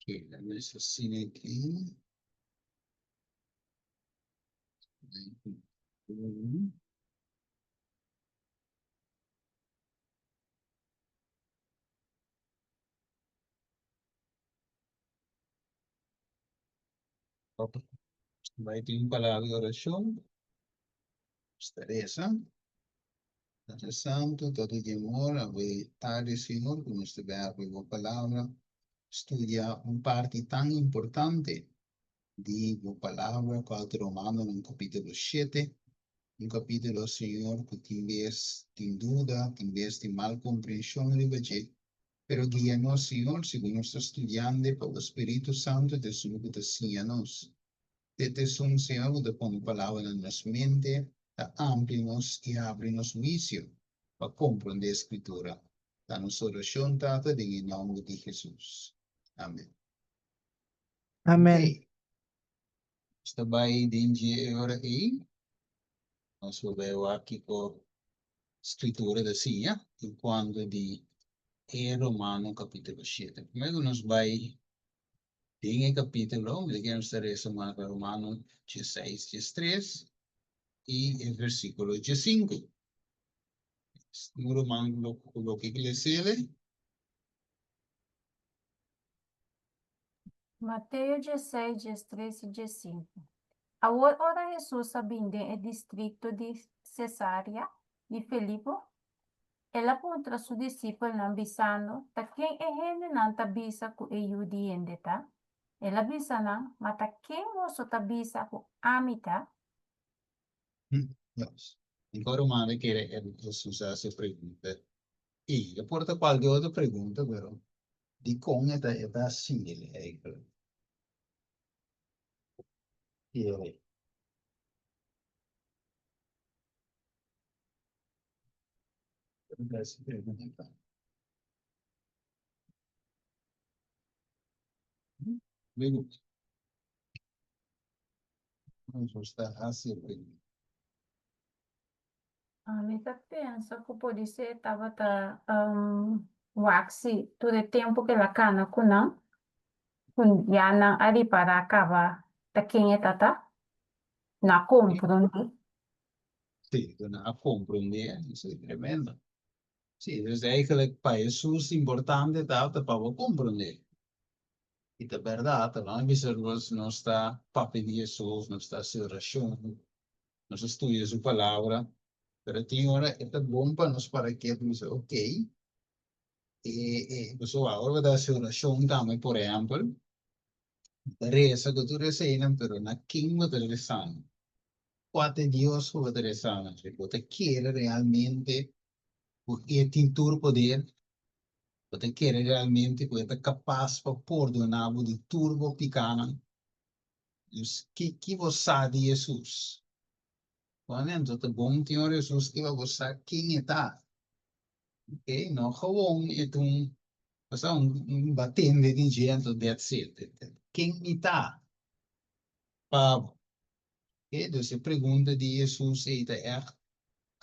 Keda mes asina aki. Ok. Bai tin un palabra di orashon. Ta resa. Tata Santu, Tata di amor, awe tardi, Señor, ku nos ta bai habri bo palabra, studia un parti tan importante di bo palabra, kual ta Romanonan kapítulo shete, un kapítulo, Señor, ku tin bes tin duda, tin bes tin mal komprenshon riba dje, pero guia nos, Señor, segun nos ta studiand'e, pa bo Spiritu Santu ta esun ku ta siña nos. Te ta esun, Señor, ku ta pone palabra na nos mente, ta amplia nos i habri nos huisio pa komprondé Skritura. Ta nos orashon, Tata, den e nòmber di Hesus. Amen. Amen. Oké. Nos ta bai den dje e ora ei. Nos lo bai wak kiko Skritura ta siña enkuanto di e Romano kapítulo shete. Promé ku nos bai Den e capítulo, mi ta kere nos ta resa mas Romano dieseis, diestres i e versículo diesinku. Un ruman lo ku loke ke lesele. Mateo dieseis, diestres i diesinku. Awor ora Hesus a bin den e distrikto di Sesarea di Filipo, El a puntra su disipelnan, bisando, Ta ken e hendenan ta bisa ku e Yu di hende ta? El a bisa nan, Ma ta ken boso ta bisa ku ami ta? Nos. Ankor un manda kere el Hesus a hasi e pregunta ei. E por ta kualke otro pregunta, pero dikon e ta e ta hasiel eigentlik? Kere. Mi ta pensa ku podisé tabata wak si tur e tempu ku el a kana ku nan, ku ya nan a ripará kaba ta ken e ta ta, nan a komprondé. Sí, cu nan a comprende, eso es tremendo. Sí, dus eigenlijk pa Hesus importante ta ta pa bo comprende. Y ta berdad, ta nan a bisa nos, nos ta papia di Hesus, nos ta haci oracion, nos ta studia su palabra, pero tin ora e ta bon pa nos para ketu y bisa, ok, e, e, pasobra awor bo ta haci oracion tambe, por ehempel, bo ta reza cu tur eseinan, pero na ken bo ta rezando? Kua ta e Dios ku bo ta resa na dje? Bo ta kere realmente ku e tin tur poder? Bo ta kere realmente ku e ta kapas pa pordoná bo di tur bo pikánan? Dus, ki ki bo sa di Hesus? Bon, anto ta bon tin ora Hesus ke pa bo sa ken e ta. Oké, no gewoon e ta un, bo sa, un batende di dje, anto that's it. Ken mi ta pa bo? Oké, dus e pregunta di Hesus ei ta ègt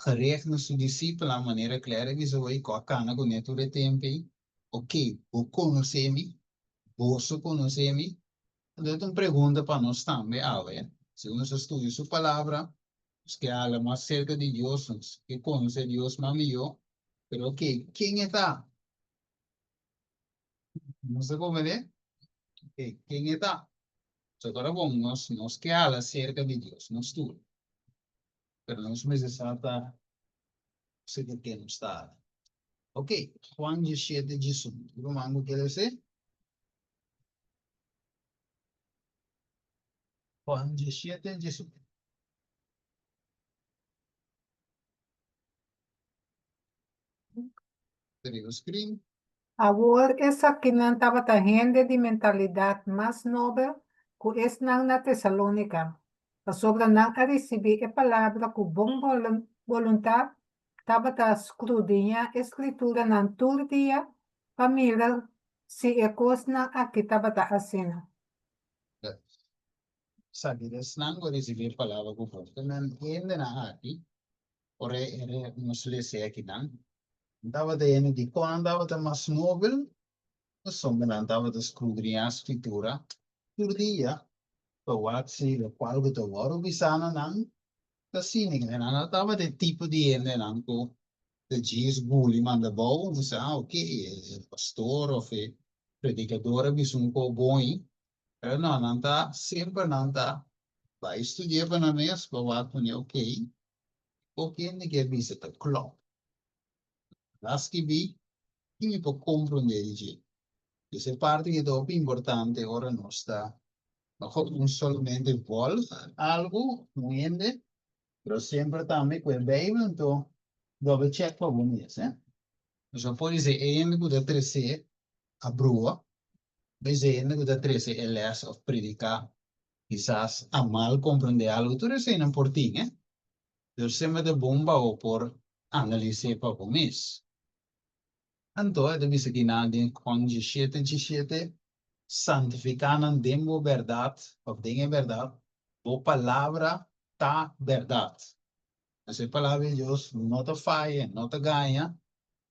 gericht na su disipelnan, manera Claire a bisa hoy, ku a kana kuné tur e tempu ei. Oké, bo konosé mi? Boso konosé mi? Anto e ta un pregunta pa nos tambe awe. Si nos a studia su Palabra, nos ke hala mas serka di Dios, nos ke konosé Dios mas mihó, pero oké, ken e ta? Nos ta komprendé? Oké, ken e ta? So ora bon nos nos ke hala serka di Dios, nos tur. Pero nos mester sa ta serka ken nos ta hala. Oké, Juan diesshete diesun. Tur ruman ku ke lese? Juan diesshete diesun. Riba screen. Awor esakinan tabata hende di mentalidat mas nobel ku esnan na Tesalónika, pasobra nan a risibí e palabra ku bon boluntat, tabata skrudiñá e Skrituranan tur dia pa mira si e kosnan aki tabata asina. Esaki ta esnan ku a risibí e palabra ku bon. Ta nan hendenan aki Ora e nos lesa akinan, tabata hende di kon tabata mas nobel? Pasobra nan tabata skudriñá Skritura tur dia pa wak si lokual ku ta wòrdu bisá na nan ta asina. Nan no tabata e tipo di hendenan ku ta djis guli manda bou, bisa, ah ok, e pastor òf e predikador a bisa un kos bon ei. Pero no, nan ta semper nan ta bai studi'é pa nan mes pa wak kuné ok, kiko hende ke a bisa ta klòp. La skibí i mi por komprondé di dje. Dus e parti ki ta hopi importante ora nos ta no no solamente vòlg algu, un hende, pero semper tambe ku e Beibel, anto dobbel check pa bo mes, eh. Nos a por dise e hende ku ta tresé a brua, bes e hende ku ta trese e lès òf prediká kisas a mal komprondé algu, tur eseinan por tin, eh. Dus semper ta bon pa bo por analis'é pa bo mes. Anto e ta bisa kinan den Juan diesshete diesshete, Santifiká nan den bo bèrdat, òf den e bèrdat, bo palabra ta bèrdat. Dus e palabra di Dios no ta faya, no ta gaña,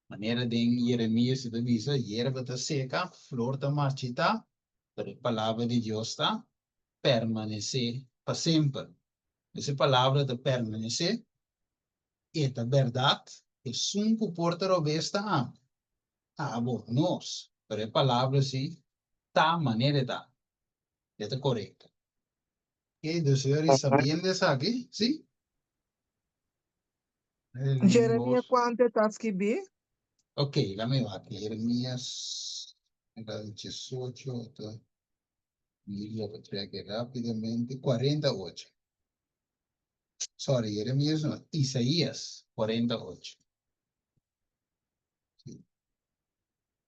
manera den Jeremias e ta bisa, yerba ta seka, flor ta marchitá, pero e palabra di Dios ta permanesé pa semper. Ese palabra ta permanesé, e ta bèrdat, esun ku por ta robes ta ami, abo, nos, pero e palabra si ta manera e ta, e ta korekto. Oke, dus Yori sabiendo esaki, si? Jeremia kuantu e ta skibí? Ok, lami wak. Jeremias, 18, ta. Mi lo cheque rápidamente. 48. Sorry, Jeremías no, Isaías 48. Sí.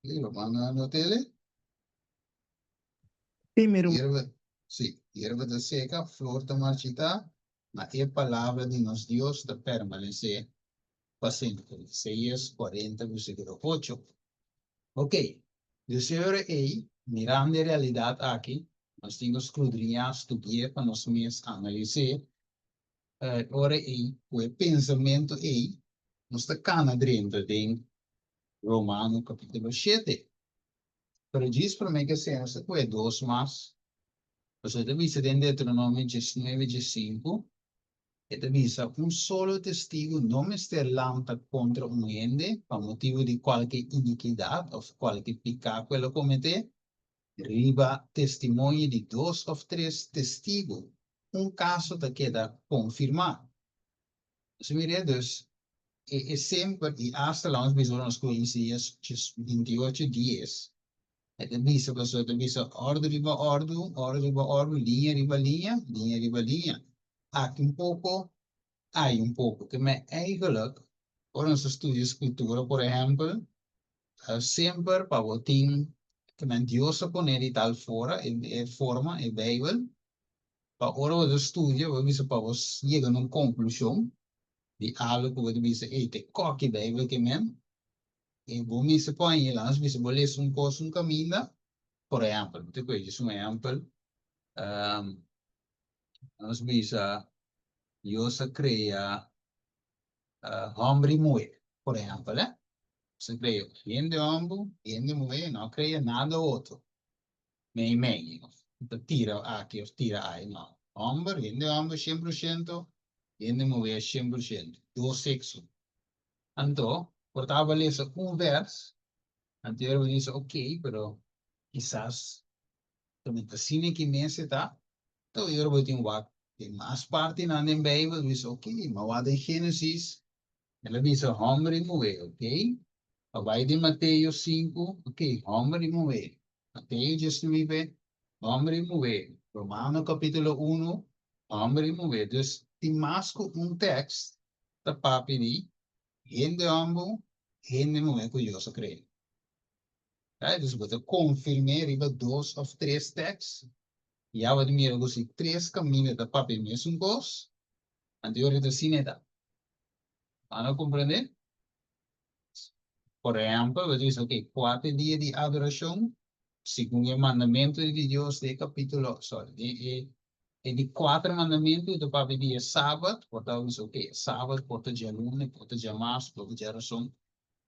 Sí, lo van a anotele. Sí, mi ruman. Hierba, sí, hierba ta seca, flor ta marchita, ma e palabra di nos Dios ta permanece pa semper. Isaías 40, versículo 8. Ok, dus e ora ei, mirando e realidat aki, nos tin ku skrudriñá, studi'é pa nos mes analis'é. E ora ei, ku e pensamentu ei, nos ta kana drenta den Romano kapítulo shete. Pero djis promé ku esei nos ta kohe dos mas, pasobra e ta bisa den Deuteronomio diesnuebe diesinku, E ta bisa, Un solo testigu no mester lanta kontra un hende pa motibu di kualke inikidat òf kualke piká ku el a kometé. Riba testimonio di dos òf tres testigu, un kaso ta keda konfirmá. Nos a mir'é dus, e e semper i asta laga nos bisa ora nos kohe Isaías 28 dies, E ta bisa pasobra e ta bisa òrdu riba òrdu, òrdu riba òrdu, liña riba liña, liña riba liña. Aki un poko, ai un poko. Ke men eigenlijk, ora nos ta studia Skritura, por ehèmpel, semper pa bo tin, ke men Dios a pone di tal fora, e forma, e Beibel, pa ora bo ta studia, bo bisa pa bo yega na un konklushon di algu ku bo ta bisa, ey, te koki Beibel ke men. E bo mester pon ahí la, nos bisa bo lesa un kos un kaminda, por ehèmpel, mi ta kohe djis un ehèmpel, nos bisa Dios a krea hòmber i muhé, por ehèmpel, eh, Dios a krea hende hòmber, hende muhé, no a krea nada otro meimei, òf ta tira aki òf tira ai, no, hòmber, hende hòmber shen por shento, hende muhé shen por shento, dos sekso. Anto, por tabata lesa un vers, anto e ruman bisa, ok, pero kisas ta mi ta asina ki mester ta. Anto e ora bo tin wak den mas partinan den Bijbel, bo bisa, ok, mi a wak den Genesis, el a bisa homber i muhé, ok. A bai den Mateo sinku, ok, homber i muhé. Mateo diesnuebe, homber i muhé. Romano kapitulo unu, homber i muhé. Dus tin mas ku un tekst ta papia di hende hòmber, hende muhé ku Dios a krea. Right? Dus bo ta konfirm'é riba dos òf tres tèks, ya bo ta mira ku si tres kaminda ta papia e mesun kos, anto e ora ta asina e ta. Nan a komprendé? Por ehèmpel, bo ta bisa, oke, kua ta e dia di adorashon segun e mandamentu di Dios den e kapítulo, sorry, den e E di kuater mandamentu ta papia di e sabat, por ta bisa oke, e sabat por ta djaluna, por ta djamars, por ta djarason,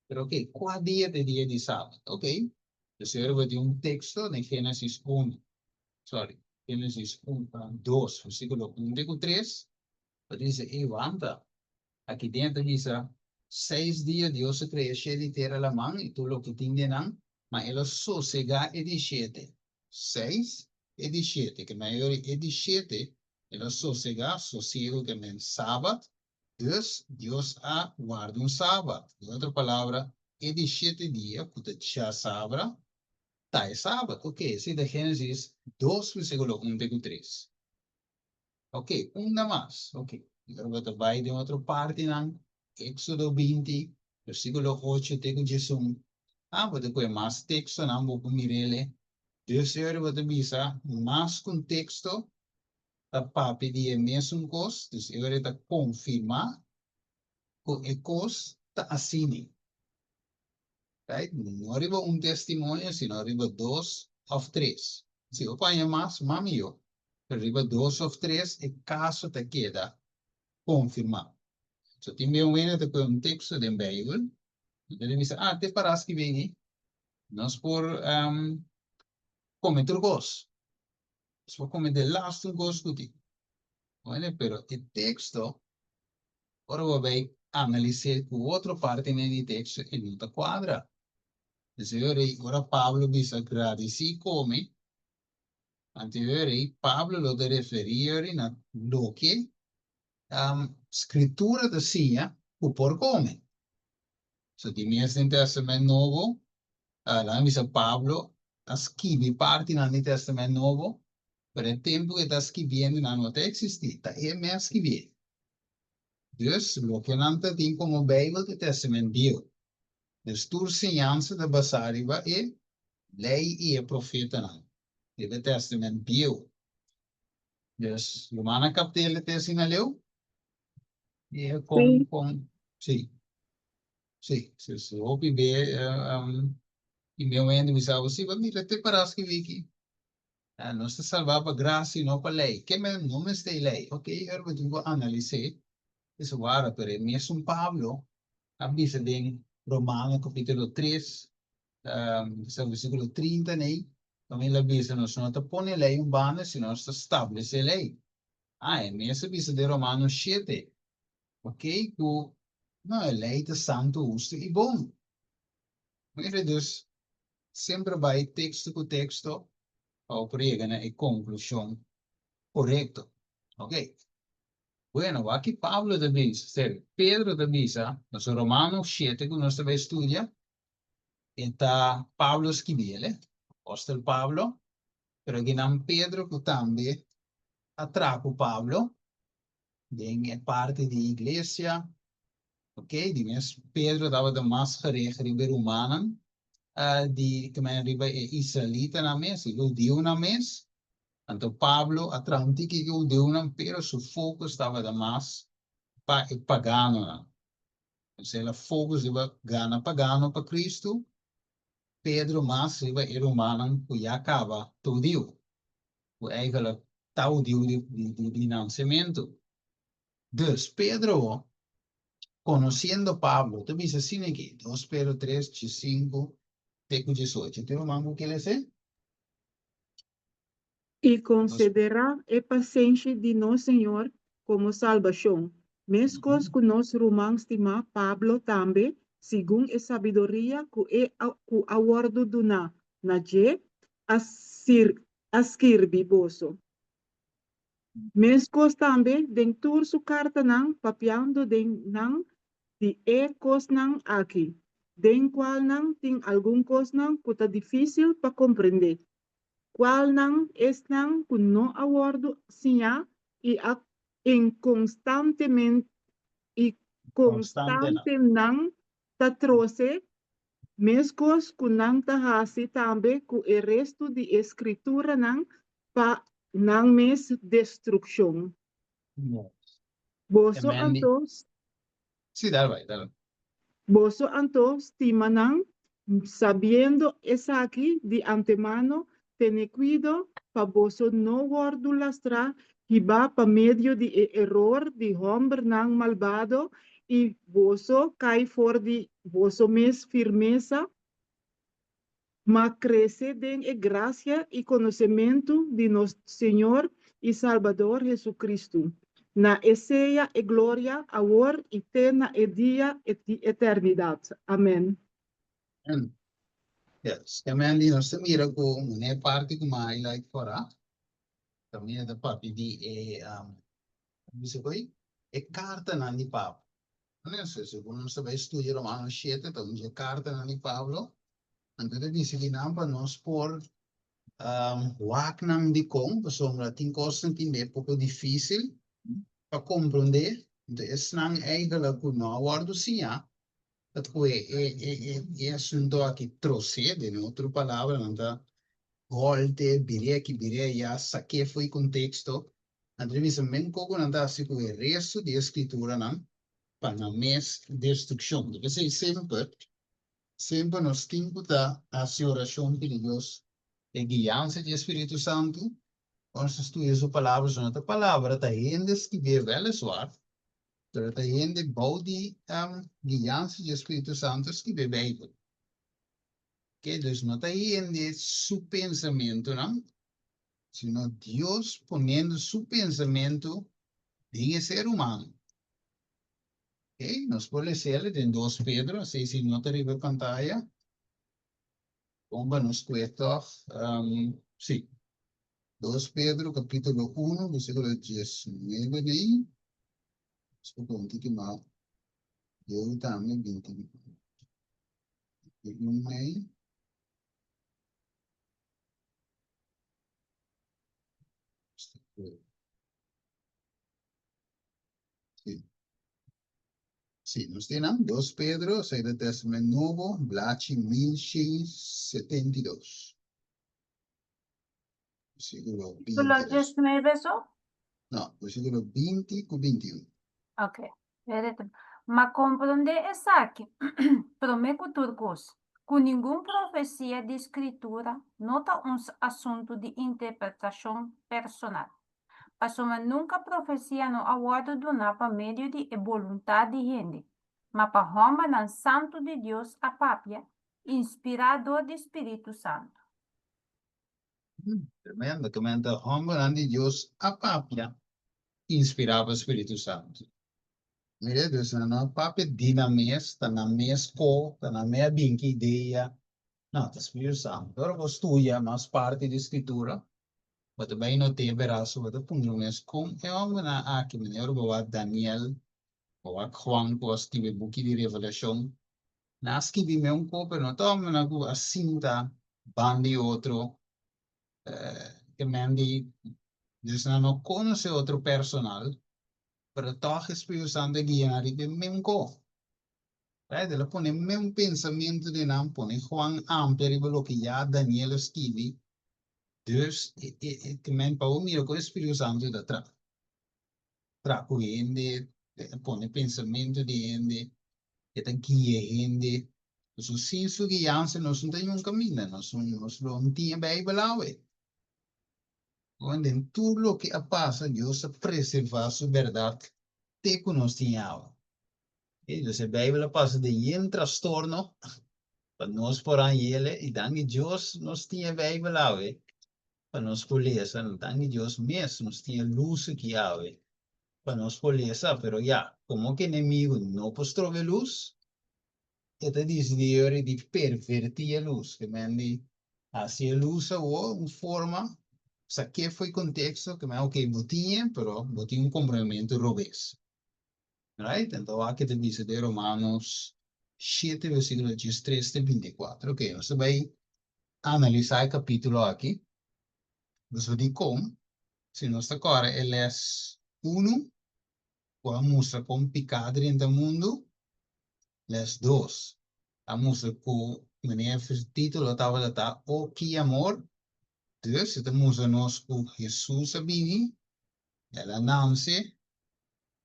pero oke, kua dia ta e dia di sabat? Oke, Dus ora tin un teksto den Génesis 1, sorry, Génesis 1, 2, versíkulo 1 te 3, ku bisa, "Ei, wanta, aki den ta bisa, 6 dia Dios a krea shelu i tera, laman i tur loke tin den nan, ma el a sosegá e di 7." 6 e di 7, ke men e di 7, el a sosegá, sosiegu ke men sabat. Dus Dios a warda un sabat. Den otro palabra, e di 7 dia, ku ta djasabra, ta e sabat. Ok, esei ta Génesis 2, versíkulo 1 te 3. Ok, un mas. Ok, awor bo bai den otro parti, nan. Éxodo 20, versíkulo 8 te 11. Ah, bo tin mas teksto, nan, bo mir'é. Dus bo ta bisa mas konteksto ta papia di e mesun kos, dus e ta konfirmá ku e kos ta asina. Right? No riba un testimonio, sino riba dos òf tres. Si bo haña mas, mas mihó. Pero riba dos òf tres, e kaso ta keda konfirmá. So tin un hende ku un teksto di Beibel, anto el bisa, "Ah, te para skirbi, nos por kome tur kos. Nos por kome di last un kos ku tin." Bueno, pero e teksto, ora bo bai analisá ku otro parti den teksto, e no ta kuadra. Dus ora Pablo bisa "gradisí, kome", anto Pablo lo ta referí na loke Skritura ta siña ku por kome. So di mes den Tèstamènt Nobo, la bisa Pablo a skirbi parti na Tèstamènt Nobo, pero e tempu ku e ta skirbiendo no ta eksistí, ta e mes skirbi. Dus loke nan tin komo Beibel ta Tèstamènt Bieu. Dus tur siñansa ta basá riba e lei i e profetanan. E Tèstamènt Bieu. Dus, Romana kaptele te asina leu? E kon, sí. Sí, hopi be, i mi hende bisa, "Sí, ma mira, te pará skirbi aki. Ah, nos ta salvá pa grasia i no pa lei. Ke men no mester lei." Ok, ora tin ku analisá. Esei wara, pero e mesun Pablo a bisa den Romano kapítulo 3, versíkulo 30, ne? Tambe el a bisa, "Nos no ta pone lei un banda, sino nos ta establesé lei." Ah, e mes a bisa den Romano 7. Ok, ku no, e lei ta santu, hustu i bon. Mira, dus, semper bai teksto ku teksto, pa yega na e konklushon korekto. Ok. Bueno, aki Pablo ta bisa, serio, Pedro ta bisa, nos Romano 7 ku nos tambe studia, ta Pablo a skirbi, Apòstel Pablo, pero akinan Pedro ku tambe a traha ku Pablo, den parti di iglesia, ok, di mes Pedro tabata mas gericht riba rumannan, di tambe riba israelitanan mes, e hudiunan mes. Anto Pablo a traha un tiki ku hudiunan, pero su focus tabata mas pa e paganonan. Entonses el a focus riba gana pagano pa Cristo, Pedro mas riba e rumannan ku ya kaba ta hudiu, ku eigenlijk ta hudiu di nasementu. Dus Pedro, konosiendo Pablo, ta bisa asina aki, 2 Pedro 3, 5, te ku 18. Tin ruman ku ke lesa? I konsiderá e pasenshi di nos Señor komo salbashon. Meskos ku nos ruman stimá Pablo tambe, segun e sabiduria ku a wòrdu duná na dje, a skirbi boso. Meskos tambe den tur su kartanan papiando den nan di e kosnan aki, den kualnan tin algun kosnan ku ta difísil pa komprendé. Kualnan esnan ku no a wòrdu siñá i a inkonstantemente i konstante nan ta trose, meskos ku nan ta hasi tambe ku e restu di e Skrituranan pa nan mes destrukshon. Boso anto Sí, dale, bai, dale. Boso anto, stimánan, sabiendo esaki di antemano, tene kuido pa boso no wòrdu lastrá hibá pa medio di e eror di hòmbernan malbado i boso kai for di boso mes firmesa. Ma krese den e grasia i konosementu di nos Señor i Salbador Hesu-Kristu. Na e sea e gloria awor i te na e dia di eternidat. Amèn. Amèn. Yes. Amèn di nos ta mira ku un e parti ku mi a highlight for a, kaminda ta papia di e, bisa ku ei, e kartanan di Pablo. Entonces, segun nos ta bai studia Romano shete, ta un dje kartanan di Pablo, anto ta bisa di nan pa nos por wak nan dikon, pasobra tin kosnan tin be poko difísil pa komprondé, anto esnan eigelijk ku no a wòrdu siñá, ta kue e e e e asunto aki trosé, den otro palabra nan ta gòlte, bir'é aki bir'é ayá, sak'é fo'i konteksto, Nan ta bisa men koko nan ta hasi ku e resto di e skrituranan pa nan mes destrukshon. Di p'esei semper, semper nos tin ku ta hasi orashon pidi Dios e guiansa di e Spiritu Santu ora nos ta studia Su Palabra. Su no ta palabra ta hende skibié wèleswar, pero ta hende bou di guiansa di e Spiritu Santu skibié Beibel. Ke, dus no ta hende su pensamentunan, sino Dios poniendo su pensamentu den e ser humano. Ok, nos por lesele den 2 Pedro, así si no ta riba e pantaya. Kon pa nos kue tòg? Um, sí. 2 Pedro capítulo 1, versículo 19 nei. Nos por pon un tiki mas. Deu tambe 21 nei. Sí. Sí, nos tin nan. 2 Pedro, esei ta Testament Nobo, blachi 1672. Versículo Versículo 20. 19 so? No, versículo 20 ku 21. Ok. Verete. Ma komprondé esaki, promé ku tur kos, ku ningun profesia di Skritura no ta un asuntu di interpretashon personal. Pasobra nunka profesia no a wòrdu duná pa medio di e boluntat di hende, ma pa hòmbernan santu di Dios a papia, inspirá dor di spiritu santu. Tremendo, tremendo. Hòmbernan di Dios a papia inspirá pa spiritu santu. Mira, dus nan no a papia di nan mes, ta nan mes ko, ta nan mes a bin ki idea. No, ta spiritu santu. Ora bo studia mas parti di skritura, bo ta bai not'é beraso, bo ta puntra bo mes kon e hòmbernan aki, manera ora bo wak Daniel, bo wak Juan ku a skibi e buki di Revelashon, nan a skibi meun ko, pero no ta hòmbernan ku a sinta banda di otro, ke men di, dus nan no konosé otro personal, pero tòg e Spiritu Santu a guia nan riba e meun ko. Right? El a pone e meun pensamentu den nan, pone Juan amplia riba loke ya Daniel a skibi. Dus, e, e, e, ke men pa bo mira kon e Spiritu Santu ta traha. Traha ku hende, e pone pensamentu di hende, e ta guia hende. Pasobra sin su guiansa nos no ta yun kaminda, nos, nos lo no tin e Beibel awe. Bon, den tur loke a pasa, Dios a preservá su bèrdat te ku nos tin awe. E, dus e Beibel a pasa den yen trastorno pa nos por hañ'el, i danki Dios nos tin e Beibel awe pa nos por lesa. Danki Dios mes nos tin e lus aki awe pa nos por lesa. Pero ya, komo ku enemigu no por stroba e lus, E ta disidí ora di pervertí e lus, ke men di hasi e lus awor un forma, sak'é fo'i konteksto, ke men ok bo tin e, pero bo tin un komprendementu robes. Right? Anto aki ta bisa den Romanos shete versíkulo diestres te bintikuater. Ok, nos ta bai analisá e kapítulo aki. Nos por di kon, si nos ta kòrda e lès unu, ku a mustra kon piká drenta mundu, Les dos a mustra ku meneer titulo tabata ta O ki amor! Dus e ta mustra nos ku Hesus a bini, el a nanse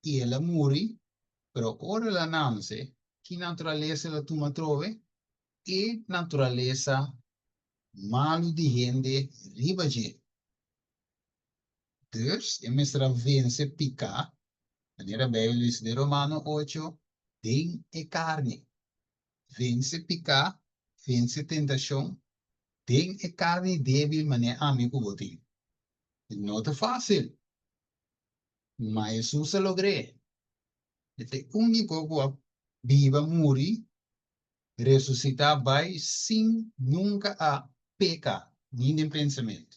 i el a muri, pero ora el a nanse, ki naturalesa el a tuma atrobe? E naturalesa malu di hende riba dje. Dus, e mester a vense piká, manera Beibel bisa den Romano ocho, den e karni. Vense piká, vense tentashon. Den e karni débil manera ami ku bo tin. No ta fásil. Ma Hesus a logr'é. E ta e úniko ku a biba, muri, resusitá bai sin nunka a peka, ni den pensamentu.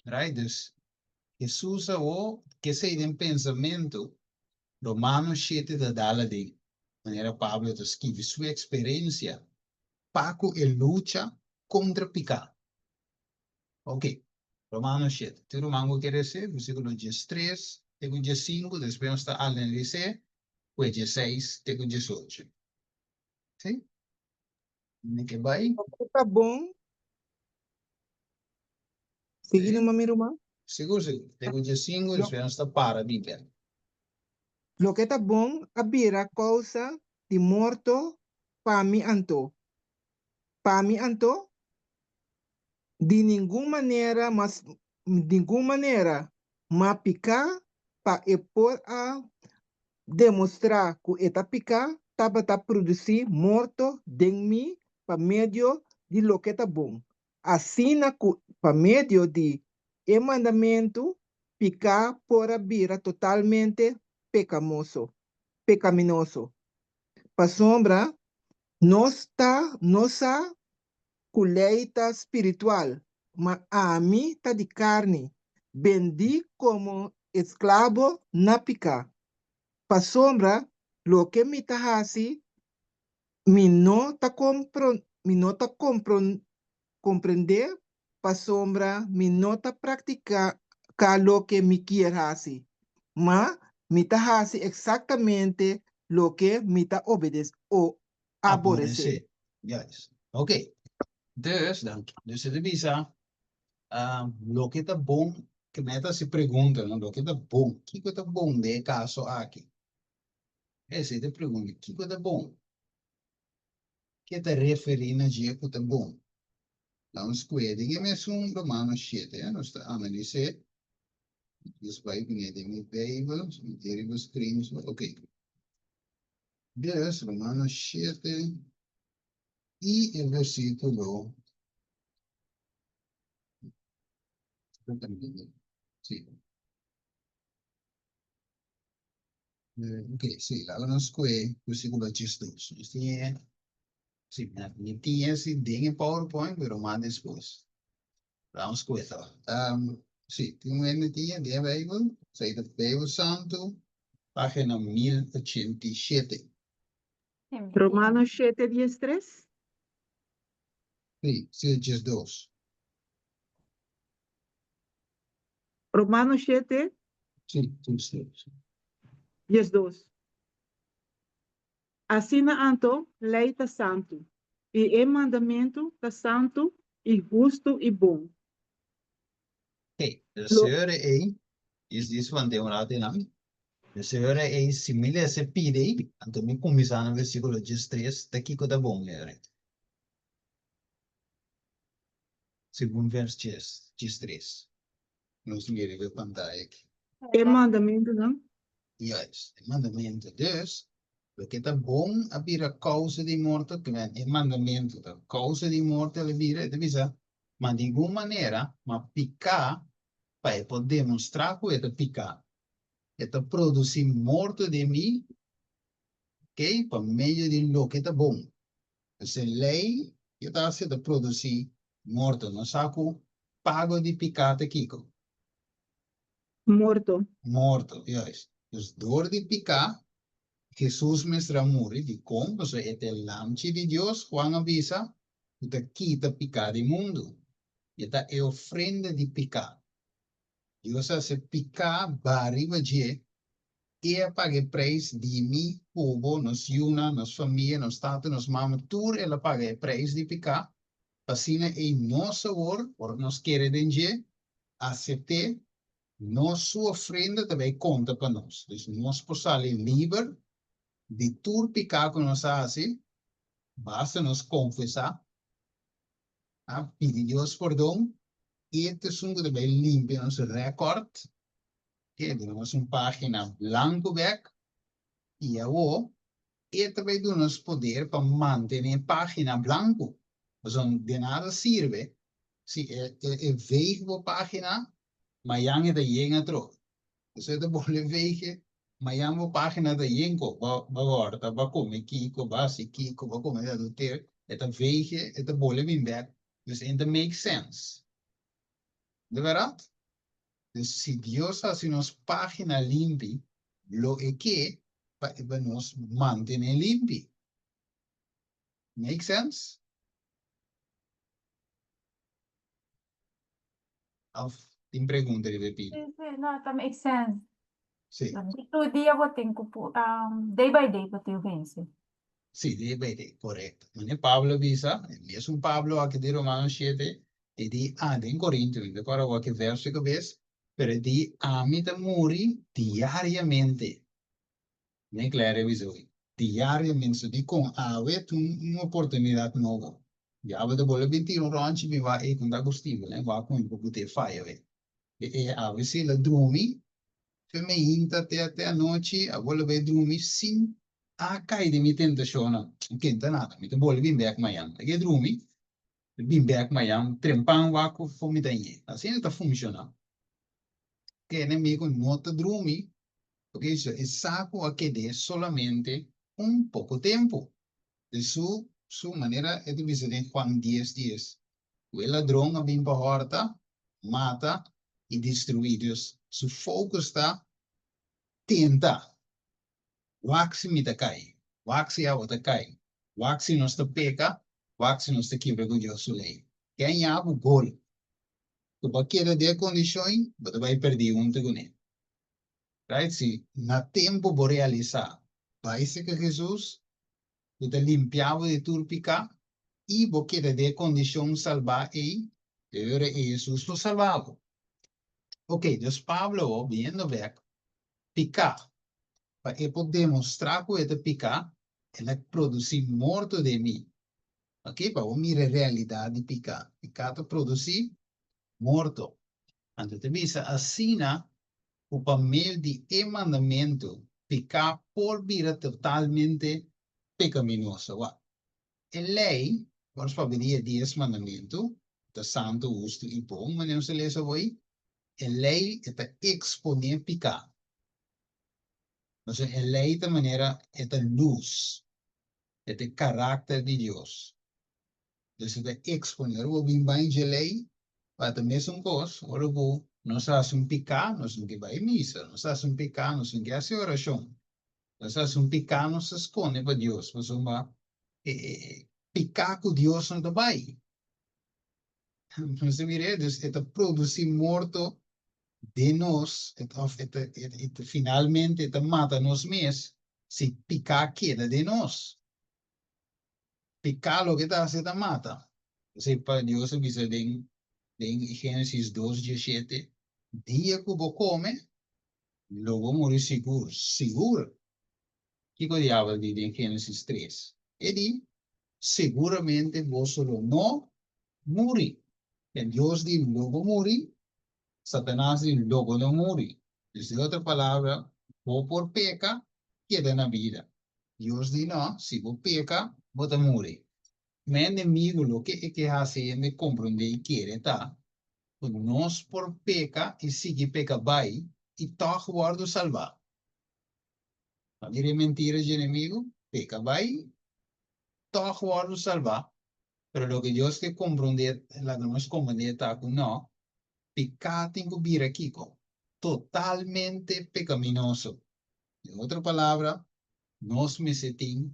Right? Dus, Hesus awor kesei den pensamentu, Romanos shete ta dal aden, manera Pablo ta skibi su eksperensia pa ku e lucha kontra piká. Ok, Romanos shete. Tur ruman ku kere se, versíkulo diestres te ku diesinku, despues nos ta analis'é ku e diesseis te ku diesocho. Sí? Mi ke bai. Loke ta bon. Sigui Sí. numa mi ruman. Sigur, sigur. Te ku diesinku, Lo, despues nos ta para Biblia. loke ta bon a bira kousa di morto pa mi anto. Pa mi anto, di ningun manera mas ningun manera ma piká pa e por a demostrá ku e ta piká tabata produsí morto den mi pa medio di loke ta bon, asina ku pa medio di e mandamentu piká por a bira totalmente pekamoso, pekaminoso. Pasobra nos ta nos sa ku lei ta spiritual, ma ami ta di karni, bendí komo esklabo na piká. Pasobra loke mi ta hasi, mi no ta mi no ta komprendé, pasobra mi no ta praktiká loke mi kier hasi, ma mi ta hasi eksaktamente loke mi ta aboresé. Aboresé. Juist. Ok. Dus, danki. Dus e ta bisa, loke ta bon, ke mi ta hasi pregunta, no? Loke ta bon, kiko ta bon den e kaso aki? Esei ta e pregunta, kiko ta bon? Ke ta referí na dje ku ta bon? Laga nos kue den e mesun Romanos shete, nos ta analis'é. Nos bai kuné den mi Beibel, mi tin riba screen, ok. Dus, Romanos shete i e versíkulo Sí. Ok, sí, laga nos kue versíkulo diesdos. Nos tin e, sí, mi tin esi den e PowerPoint, pero mas despues. Laga nos kue ta. Sí, tin un hende tin e den e Bijbel, esei ta Bijbel Santu, Página 1087. Romanos shete diestres. Sí, sí, diesdos. Romanos shete. Sí, diesdos. Diesdos. Asina anto, lei ta santu, i e mandamentu ta santu i hustu i bon. Oké, de seure ei, is dis van den un rato einan, de seure ei si mi lesa e pida ei, anto mi kuminsá na versíkulo diestres, ta kiko ta bon ere? Segun vers diestres. Nos mira riba e pantaya aki. E mandamentunan. Juist, e mandamentu. Dus, loke ta bon a bira kousa di morto, ke men e mandamentu ta kousa di morto el a bira, e ta bisa, Ma di ningun manera, ma piká pa e por demostrá ku e ta piká. E ta produsí morto den mi, oké, pa medio di loke ta bon. Pues e lei ke ta hasi ta produsí morto. Nos sa ku pago di piká ta kiko? Morto. Morto, juist. Dus dor di piká, Hesus mester a muri. Dikon? Pasobra e ta e Lamchi di Dios, Juan a bisa, ku ta kita piká di mundu. E ta e ofrenda di piká. Dios a hasi piká ba riba dje i a paga e preis di mi ku bo, nos yunan, nos famia, nos tata, nos mama, tur el a paga e preis di piká, pa asina ei nos awor, ora nos kere den dje, asept'é, nos su ofrenda ta bai konta pa nos. Dus nos por sali liber di tur piká ku nos a hasi, Basta nos konfesá, a pidi Dios pordon, i e ta esun ku ta bai limpia nos rèkòrt, ke duna nos un página blanku bèk, i awor e ta bai duna nos poder pa mantené e página blanku. Pasobra de nada sirve si e e veeg bo pagina, mayan e ta yen atrobe. Esei ta bolbe veeg, mayan bo pagina ta yen ko bo bo hòrta, bo a kome kiko, bo a hasi kiko, bo a kome adulterio, e ta veeg, e ta bolbe bin bèk. Dus e no ta make sense. De bèrdat? Dus si Dios hasi nos pagina limpi, lo e ke pa e pa nos mantené limpi. Make sense? Of tin pregunta riba e pidi? Sí, sí, no, ta make sense. Sí. Tur dia bo tin ku day by day bo tin ku vense. Sí, day by day, korekto. Mane Pablo a bisa, e mesun Pablo aki di Romanos shete, e di, ah, den Korintio, mi no ta kòrda wak e verso e kabes, pero e di, ami ta muri diariamente. Ne Claire a bisa hoy, diariamente, so dikon awe ta un oportunidat nobo. Diabel ta bolbe bin tira un rònchi bin wak, ey, kon ta Agustin, bo wak kon bo put'e faya awe. E e awe si el a drumi, fe meinta te te anochi, a bolbe bai drumi sin a kai den mi tentashonnan. Oke, no ta nada, mi ta bolbe bin bèk mañan. Aki e drumi, bin bèk mañan, trempan wak ku mi ta ñe. Asina ta funshoná. Ke enemigu no ta drumi, oke, so e sa ku a ked'é solamente un poko tempu. Den su su manera e ta bisa den Juan dies dies, ku e ladron a bin pa hòrta, mata i destruí. Dus su focus ta tenta. Wak si mi ta kai, wak si abo ta kai, wak si nos ta peka, wak si nos ta kibra ku Dios su lei. Ken ya bo gol ku bo a keda den e kondishon ei, bo ta bai pèrdí huntu kuné. Right? Si na tempu bo realisá, bai serka Hesus, ku ta limpia bo di tur piká, i bo keda den e kondishon salbá ei, e ora ei Hesus lo salba bo. Ok, dus Pablo awor, biniendo bèk, piká. Pa e por demostrá ku e ta piká, el a produsí morto den mi. Ok, pa bo mira e realidat di piká. Piká ta produsí morto. Anto ta bisa asina ku pa medio di e mandamentu piká por bira totalmente pekaminoso. Wak, e lei, ora nos papia di e dies mandamentu, ta santu, hustu i bon, manera nos ta lesa awor, e lei e ta eksponé piká. Pasobra e lei ta manera e ta lus, e ta e karakter di Dios. Dus e ta eksponé. Ora bo bin bai dje lei, pa ta mesun kos, ora ku nos hasi un piká, nos no ke bai misa, nos hasi un piká, nos no ke hasi orashon, nos hasi un piká, nos ta skonde pa Dios, pasobra e piká ku Dios no ta bai. Nos ta mira e, dus e ta produsí morto den nos, òf e ta, e ta finalmente e ta mata nos mes si piká keda den nos. Piká loke ta hasi ta mata. Esei pa Dios a bisa den den Génesis dos dieshete, Dia ku bo kome, lo bo muri sigur, sigur. Kiko diabel di den Génesis tres? E di, Seguramente boso lo no muri. En Dios di, Lo bo muri. Satanas di, Lo bo no muri. Dus den otro palabra, bo por peka, keda na bida. Dios di, No, si bo peka, bo ta muri. Ma e enemigu loke e ke hasi hende komprondé i kere ta ku nos por peka i sigui peka bai i tòg wòrdu salbá. Pa mira e mentira dje enemigu, peka bai, tòg wòrdu salbá. Pero loke Dios ke komprondé, laga nos komprondé ta ku nò, piká tin ku bira kiko? Totalmente pekaminoso. Den otro palabra, nos mester tin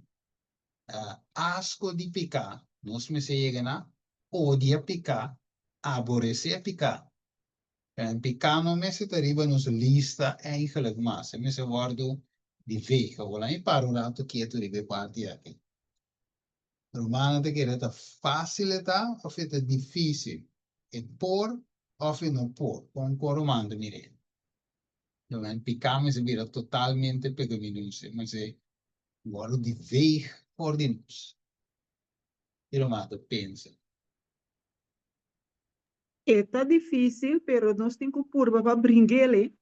asko di piká, nos mester yega na odia piká, aboresé piká. En piká no mester ta riba nos lista eigenlijk mas, e mester wòrdu di veeg. Awor laat mi para un ratu ketu riba e parti aki. Rumannan ta kere ta fásil e ta òf e ta difísil? E por òf e no por? Kon kon ruman ta mir'é? Ruman, piká mester bira totalmente pekaminoso, e mester wòrdu di veeg for di nos. Ki ruman ta pensa? E ta difícil, pero nos tin cu purba pa bring'el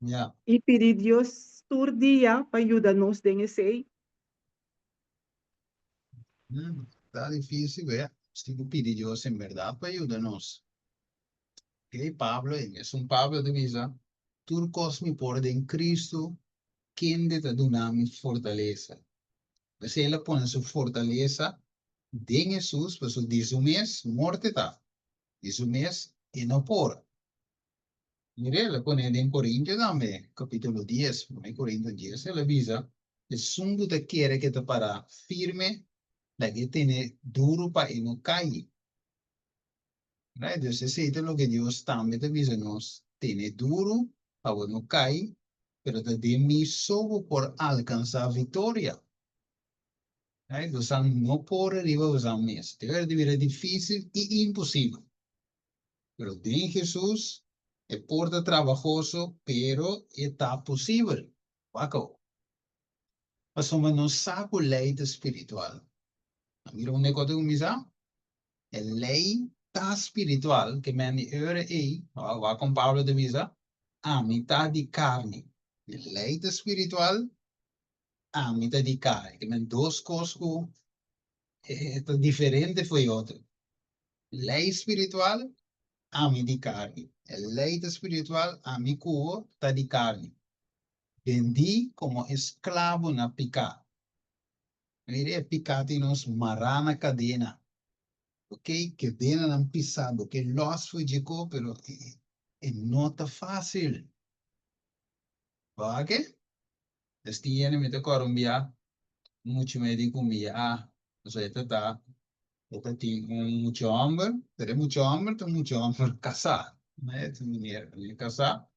Ja. y pidi Dios tur dia pa yuda nos den esey. Ta difícil, wea. Nos tin ku pidi Dios en bèrdat pa yuda nos. Oké, Pablo, e mesun Pablo ta bisa, Tur kos mi por den Kristu, kende ta duna mi fortalesa. P'esei el a pone su fortalesa den Hesus, pasobra di su mes morte ta, di su mes e no por. Mira, el a pone den Korintio tambe, kapítulo dies, promé Korintio dies, el a bisa, Esun ku ta kere ke ta pará firme, laga e tene duru pa e no kai. Right? Dus esei ta loke Dios tambe ta bisa nos, tene duru pa bo no kai, pero ta den mi so bo por alkansá viktoria. Right? Bosan no por riba bosan mes. Te ora ta bira difísil i imposibel. Pero den Hesus e por ta trabahoso, pero e ta posibel. Wak awor. Pasobra nos sa ku lei ta spiritual. A mira unda e kos ta kuminsá? E lei ta spiritual, ke men di ora ei, wak kon Pablo ta bisa, ami ta di karni. E lei ta spiritual, ami ta di karni. Ke men dos kos ku ta diferente for e otro. Lei spiritual, ami di karni. E lei ta spiritual, ami ku bo ta di karni. Bendí komo esklabo na piká. Mira e piká tin nos mará na kadena. Ok, kedenanan pisá, bo ke lòs for dje ko, pero e no ta fásil. Bo a ke? Es tin hende mi ta kòrda un bia, muchu me di ku mi ya, pasobra e ta ta, e ta tin un mucha hòmber, pero e mucha hòmber ta un mucha hòmber kasá, e ta un meneer kasá,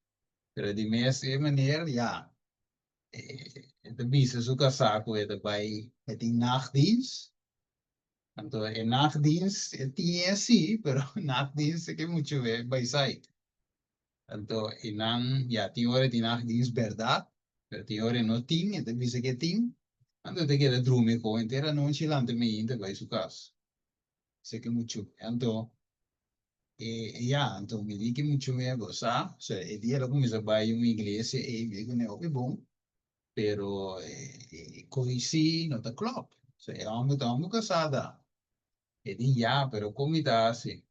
pero di mes e meneer ya, e ta bisa su kasá ku e ta bai, e tin nachtdienst, anto e nachtdienst e tin e sí, pero nachtdienst e ke muchu be bai sait. Anto e nan ya tin ora tin nachtdienst bèrdat, pero tin ora e no tin, e ta bisa ku e tin, anto e ta keda drumi ku henter anochi lanta meinta bai su kas. Esei ke muchu. Anto e ya, anto mi di ke muchu mi a gosa, osea e dia el a kuminsá bai un iglesia ei mi di kuné hopi bon, pero e ko'i sí no ta klòp. Osea e hòmber ta hòmber kasá ta. E di ya, pero kon mi ta hasi?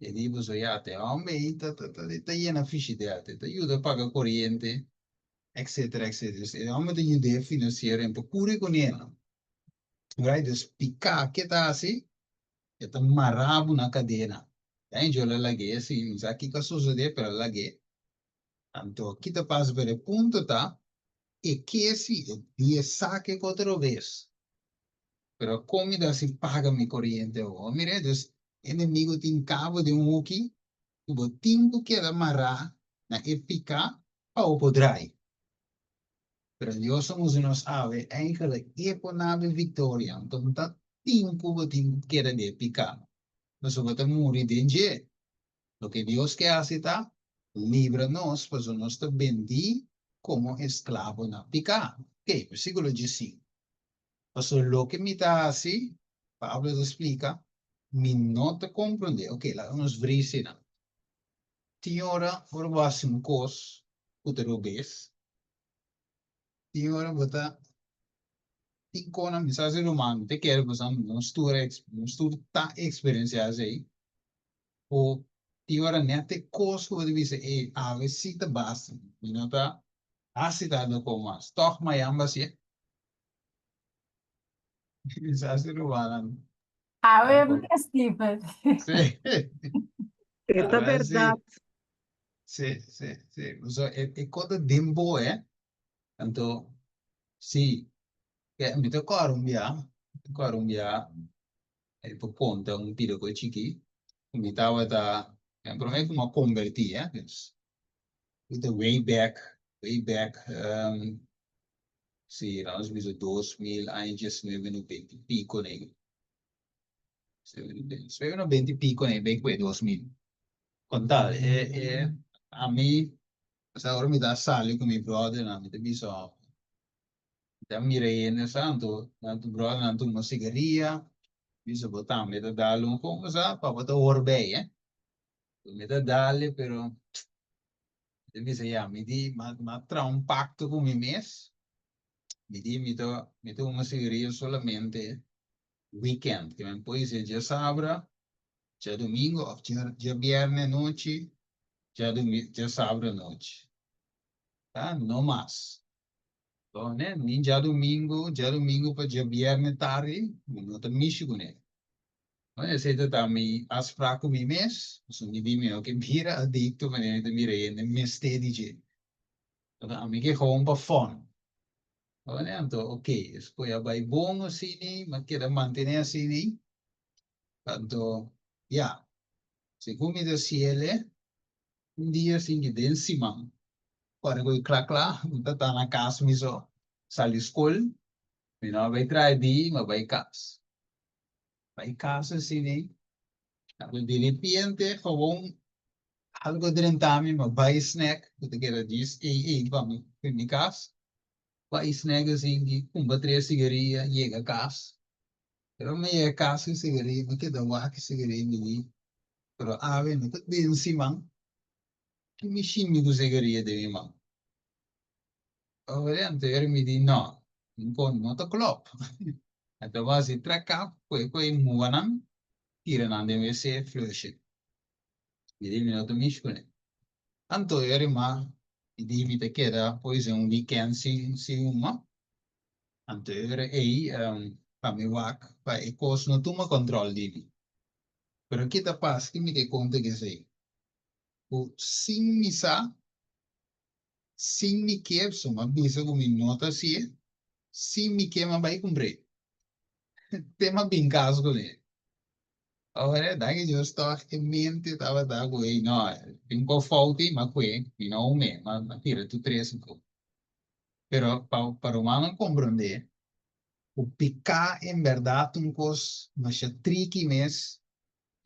E di boso ya, te hòmber ei ta ta ta yena fishidèr, te ta yuda paga koriente, etcetera, etcetera. Dus e hòmber ta yud'é finansiero en por kuri kuné. Right? Dus piká ke ta hasi? E ta mará bo na kadena. Ya Angel a lag'é si, mi sa kiko a sosodé, pero a lag'é. Anto ki ta pasa? Pero e punto ta, e ke si, e di e sa ke ku otro bes. Pero kon mi ta hasi paga mi koriente awor? Mira, dus enemigo tin kabo den un huki ku bo tin ku keda mará na e piká pa bo por drai. Pero Dios a usa nos awe eigenlijk e por nabe viktoria. Anto no ta tin ku bo tin ku keda den e piká, pasobra bo ta muri den dje. Loke Dios ke hasi ta libra nos pasobra nos ta bendí komo esklabo na piká. Oke, versíkulo diesinku. Pasobra loke mi ta hasi, Pablo ta splika, mi no ta komprondé. Oke, laga nos vris einan. Tin ora, ora bo hasi un kos ku ta robes, tin ora bo ta tin konan, mi sa si ruman mi ta kere pasobra nos tur a nos tur ta eksperensiá esei, ku tin ora nèt e kos ku bo ta bisa, ey, awe sí ta basta, mi no ta hasi tantu kos mas, tòg mayan bo hasié. Mi sa si rumannan. Awe Steven. Sí. E ta bèrdat. Sí, sí, sí. So, e, e kos ta den bo, eh. Anto, sí. Mi ta kòrda un bia, mi ta kòrda un bia, e por konta un pida kos chikí, ku mi tabata, promé ku mi a kombertí, eh, dus, mi ta way back, way back, sí, nos bisa 2000 aña diesnuebe noventa i piko nei. Nueve noventa i piko nei bay kue 2000. Kon tal, e, e, ami, osea ora mi ta sali ku mi brothernan mi ta bisa mi ta mira hende santu, nan tu brothernan tuma sigaria, bisa bo tambe ta dal un kon, osea pa bo ta hoor bay, eh. Mi ta dal e pero mi ta bisa ya mi di mi a traha un pakto ku mi mes, mi di mi ta mi ta huma sigaria solamente. Weekend, ke men por dise djasabra, djadumingu òf djabièrnè anochi, djasabra anochi. Ta, no mas. Tòg, ni djadumingu, djadumingu pa djabièrnè tardi, mi no ta mishi kuné. Bueno, esei ta ta mi afsprak ku mi mes, pasobra mi di mi no ke bira adikto manera mi ta mira hende mester di dje. Pasobra ami ke gewoon pa fòn. Bueno, anto ok, escoge a bai bon asini, mi a keda mantene asini. Anto, ya, segun mi ta siele, un dia sin ki den siman, ora ku e kla kla, mi ta ta na kas mi so, sali skol, mi no a bai traha di, mi a bai kas. Bai kas asina ei. Anto di repente gewoon algo a drenta mi, mi bai snack, ku ta keda djis ei ei pa mi pa mi kas. Bai snack asin ki kumpra tres sigaria, yega kas. Pero mi yega kas ku sigaria, mi keda wak e sigaria mi di, pero awe no ta den siman, ki mi shimi ku sigaria den mi man? Ora anto ora mi di no, con no ta klop. Anto bo hasi traka koe koe muanan tira nan den wc flush it. Mi di mi no ta mish kuné. Anto ora ma mi di mi ta keda pois un weekend sin sin huma. Anto ora ei pa mi wak pa e kos no tuma control di mi. Pero ki ta pasa ki mi ke konta kesei? Ku sin mi sa Sin mi ke, so m'a bisa ku mi no ta hasié, sin mi ke m'a bai kumpr'é. Te m'a bin kas kuné. Ora, danki Dios tòg e mente tabata ku ei no, tin un kos fout ei, m'a kue, mi no hum'é, m'a tira tur tres afó. Pero pa pa rumannan komprondé ku piká en bèrdat ta un kos masha triki mes,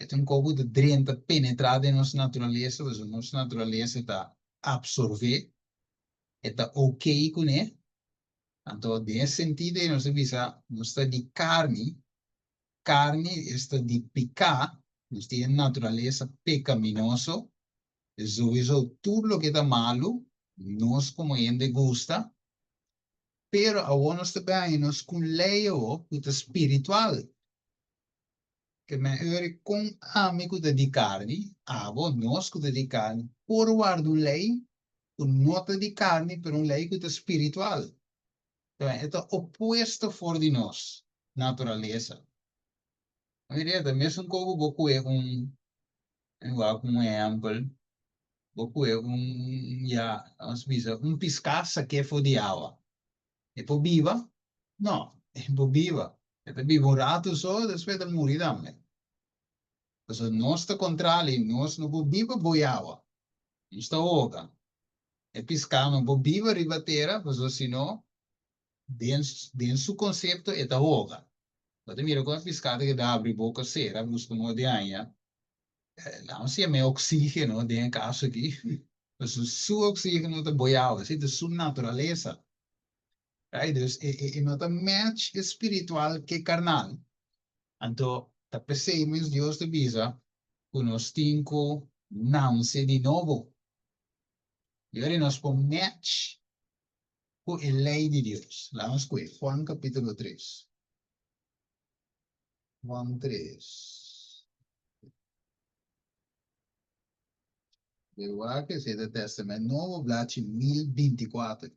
E ta un kos ku ta drenta, penetrá den nos naturalesa, pasobra nos naturalesa ta apsorbé, e ta okey kuné. Anto den e sentido ei nos ta bisa nos ta di karni, karni esta di piká, nos tin e naturalesa pekaminoso, souiso tur loke ta malu nos komo hende gusta, pero awor nos ta bini nos ku un lei awor ku ta spiritual. Ke men ori kon ami ku ta di karni, abo, nos ku ta di karni, por warda un lei ku no ta di karni, pero un lei ku ta spiritual. Ke e ta opuesto for di nos naturalesa. Mira, e ta mesun kos ku bo kue un, mi wak un ehèmpel, bo kue un, ya, nos bisa, un piská sak'é for di awa. E por biba? No, e por biba. E ta biba un ratu so, despues e ta muri tambe. Pasobra nos ta kontrali, nos no por biba boi awa. Nos ta hoga. E piská no por biba riba tera, pasobra si no, den, den su konsepto e ta hoga. Bo ta mira kon e piská ta keda habri boka sera, buska modo di haña Laat nos yama e oxígeno den e caso aki, pasobra su oxígeno ta boy awa, esei ta su naturalesa. Right? Dus e, e, e no ta match e spiritual ke carnal. Anto, ta p'esei mes Dios ta bisa ku nos tin ku nanse di nobo. I ora nos por match ku e lei di Dios. Laat nos kohe Juan capítulo 3. Juan 3. De wak esei ta Testament Nobo, blachi 1024.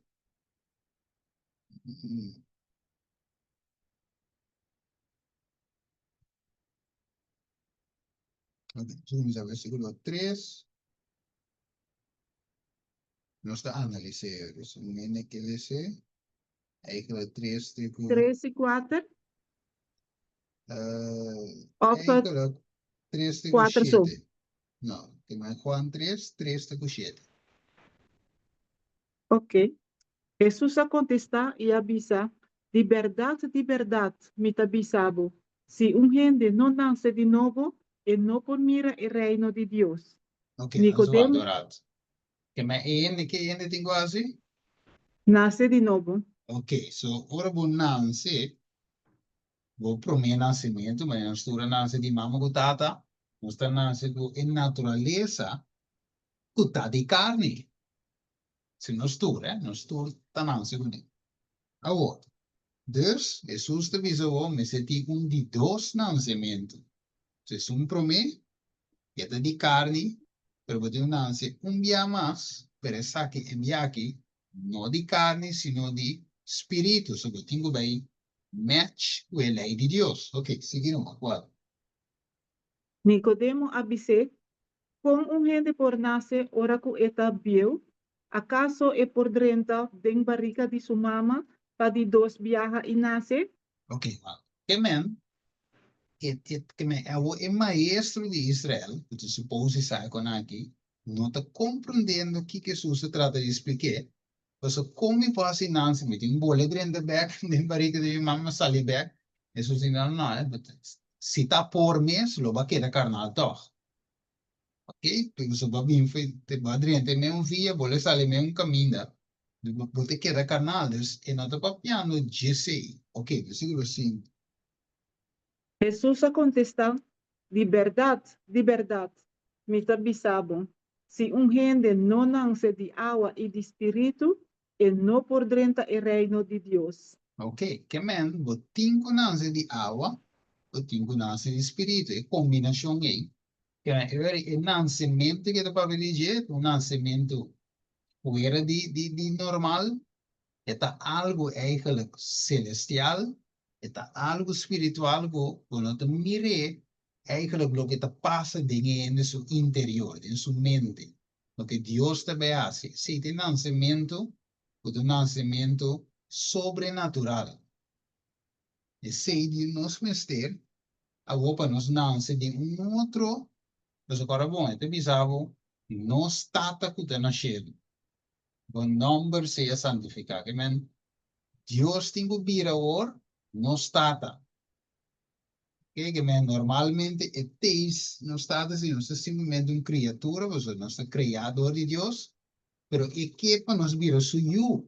Ok, nos a kuminsá versíkulo 3. Nos ta analis'é, dus mene ke les'é. Eigenlijk 3 te ku. 3 i 4? Uh, Of het eigenlijk 3 te ku 4 zo? 7. No, te maar Juan 3, 3 te ku 7. Oké. Hesus a kontestá i a bisa, Di bèrdat, di bèrdat, mi ta bisa bo, si un hende no nase di nobo, e no por mira e Reino di Dios. Oké, nos wak Nikodemo. un rato. Ke men e hende, ke hende tin ku hasi? Nase di nobo. Ok, so ora bo nanse, bo promé nasementu, manera nos tur a nanse di mama ku tata, nos ta nanse ku e naturalesa ku ta di karni. Si nos tur, eh, nos tur ta nanse kuné. Awor, Dus, Hesus ta bisa bo mester tin un di dos nansementu. So esun promé e ta di karni, pero bo tin un nanse un bia mas, pero esaki e bia aki no di karni sino di spiritu. So bo tin ku bai match ku e lei di Dios. Ok, sigui numa. Kual? Nikodemo a bis'é, Kon un hende por nase ora ku e ta bieu? Akaso e por drenta den barika di su mama pa di dos biaha i nase? Ok, wak. Ke men, e, e, ke men, awor e maestro di Israel, ku ta supose sa e kon aki, no ta komprendiendo kiko Hesus ta trata di splik'é, pasobra kon mi por hasi nansi? Mi tin bole drenta bèk den barika di mi mama, sali bèk. Hesus di, no, no, si ta por mes, lo bo a keda karnal tòg. Ok, pasobra bo a bin for te bo a drenta e meun via, bo lo sali e meun kaminda, bo ta keda karnal, dus e no ta papiando djesei. Ok, versíkulo sinku. Hesus a kontestá, Di bèrdat, di bèrdat, mi ta bisa bo, si un hende no nanse di awa i di spiritu, e no por drenta e Reino di Dios. Ok, ke men bo tin ku nanse di awa, bo tin ku nanse di spiritu, e kombinashon ei. Ke men, e weri e nansementu ke ta papia di dje, ta un nansementu fuera di di di normal, e ta algu eigenlijk selestial, e ta algu spiritual ku bo no ta mir'é eigenlijk loke ta pasa den e hende su interior, den su mente. Loke Dios ta bay haci. Esey ta e nansementu cu ta un nansementu sobrenatural. Esey di nos mester awor pa nos nanse den un otro, pasobra ora bon e ta bisa bo, nos Tata cu ta na shelu, bo nomber sea santifica. Ke men, Dios tin cu bira awor nos Tata. Ke ke men normalmente e teis nos tata si nos ta simplemente un kriatura pasobra nos ta kreá dor di Dios, pero e ke pa nos bira su yu,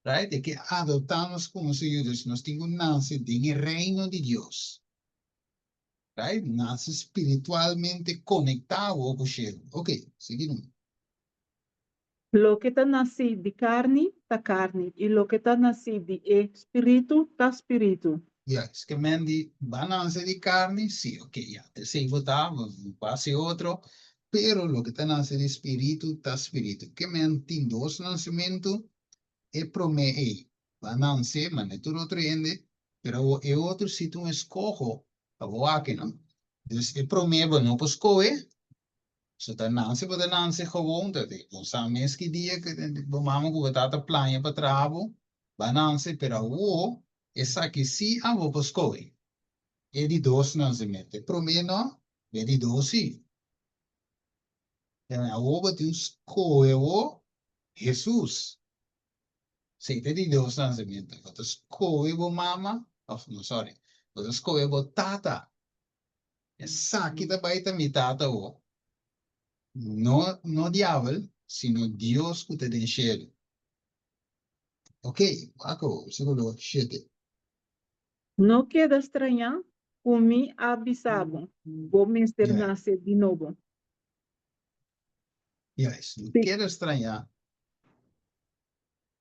right? E ke adoptá nos komo su yu, dus nos tin ku nase den e reino di Dios, right? Nase spiritualmente konektá awor ku shelu. Ok, sigui numa. Loke ta nasí di karni ta karni, i loke ta nasí di e spiritu ta spiritu. Ya, es ke men di ba nase di karni, si, ok, ya, esei bo ta, bo bo hasi otro, pero loke ta nase di spiritu ta spiritu. Ke men tin dos nasementu, e promé ei ba nase, mane tur otro hende, pero awor e otro si ta un eskoho pa bo wak, no? Dus e promé bo no por skohe, So ta nanse bo ta nanse gewoon, ta di bo sa mes ki dia ku bo mama ku bo tata plania pa traha bo, ba nanse, pero awo esaki si abo por skohe. E di dos nansementu, e promé no, e di dos si. Awo bo tin skohe awo Hesus. Esei ta di dos nansementu, bo ta skohe bo mama, of no sorry, bo ta skohe bo tata. Esaki ta bai ta mi Tata o, no no diabel, sino Dios ku ta den shelu. Ok, wak awor, versíkulo shete. No keda strañá ku mi a bisa bo, bo mester nase di nobo. Juist, no keda strañá,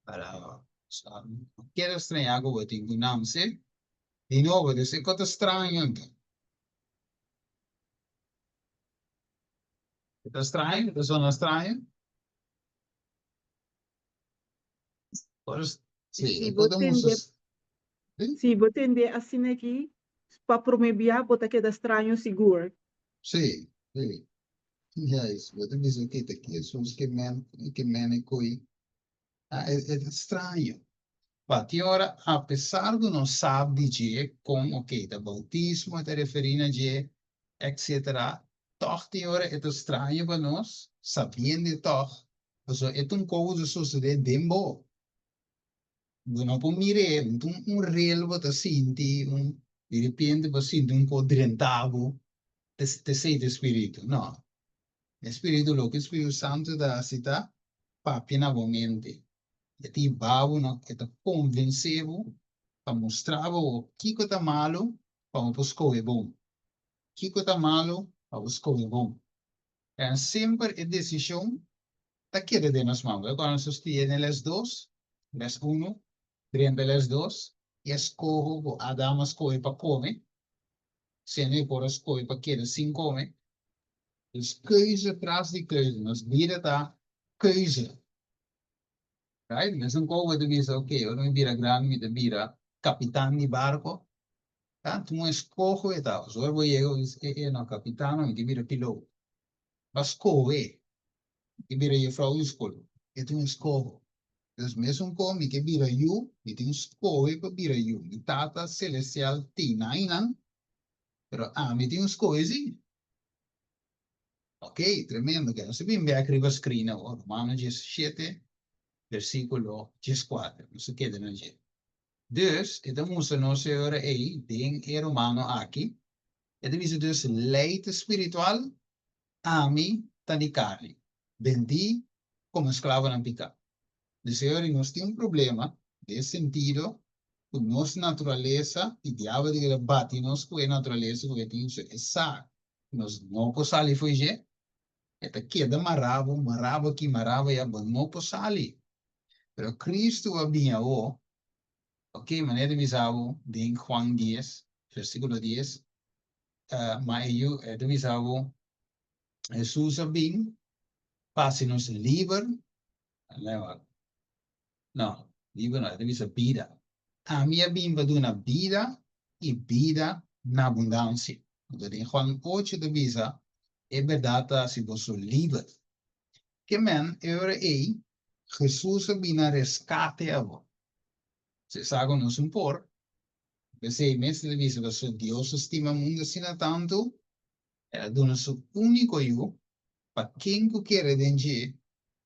para, no keda strañá ku bo tin ku nase Di nobo, dus e kos ta straño anto. E ta straño? E ta sona straño? Por, sí, Si e bo kos ta mustra tende, sí? si bo tende asina aki, pa prome bia bo ta keda straño sigur. Sí, sí. Juist, bo ta bisa oké, ta ki Hesus ke men, ke men e koe. Ah, e, e ta straño. Pa tin ora, apesar ku nos sab di dje kon oké ta boutismo e ta referí na dje, etcetera, tòg tin ora e ta straño pa nos, sabiendo tòg, pasobra e ta un kos ku ta sosodé den bo. Bo no por mir'é, no ta un rel bo ta sinti, un di repente bo sinti un kos drentá bo, ta esei ta e spiritu. No. E spiritu, loke e Spiritu Santu ta hasi ta papia na bo mente. E ta hiba bo na, e ta konvensé bo pa mustra bo kiko ta malu pa bo por skohe bon. Kiko ta malu pa bo skohe bon. En semper e desishon ta keda den nos man. Bo ta kòrda nos a studia den les dos, les uno? Drenta les dos, e eskoho ku Adam a skohe pa kome, siendo e por a skohe pa keda sin kome. Dus keuze tras di keuze, nos bida ta keuze. Right? Mesun kos bo ta bisa, ok, ora mi bira grandi mi ta bira kapitan di barko. Ta un eskoho e ta. Ora bo yega bo bisa, e e no, kapitan no, mi ke bira piloto. Bo a skohe. Mi ke bira jefrou di skol. E ta un eskoho. Dus mesun kon mi ke bira yu, mi tin un skohe pa bira yu. Mi Tata Selestial tin nainan, pero ami tin un skohe si. Ok, tremendo. Ke nos a bin bek riba screen awor, Romano 17, versíkulo 14. Nos a keda na dje. Dus, e ta mustra nos e ora ei den e Romano aki, e ta bisa dus lei ta spiritual, ami ta di karni, bendí komo esklavonan piká. Dus e ora ei nos tin un problema den e sentido ku nos naturalesa, i diabel ta keda bati nos ku e naturalesa ku e tin, so e sa ku nos no por sali fo'i dje, e ta keda mará bo, mará bo aki, mará bo ayá, bo no por sali. Pero Cristo a bin awor, ok, manera ta bisa bo den Juan dies, versiculo dies, ma e yu, e ta bisa bo, Jesus a bin pa haci nos liber, no, liber no, e ta bisa bida. Ami a bin pa duna bida i bida na abundansia. Anto den Juan ocho ta bisa, e berdad ta haci boso liber. Ke men e ora ei Jesus a bini na reskate abo. Se sa ku nos un por. P'esei mes el a bisa pasobra Dios a stima mundu asina tantu, el a duna su úniko Yu, pa ken ku kere den dje,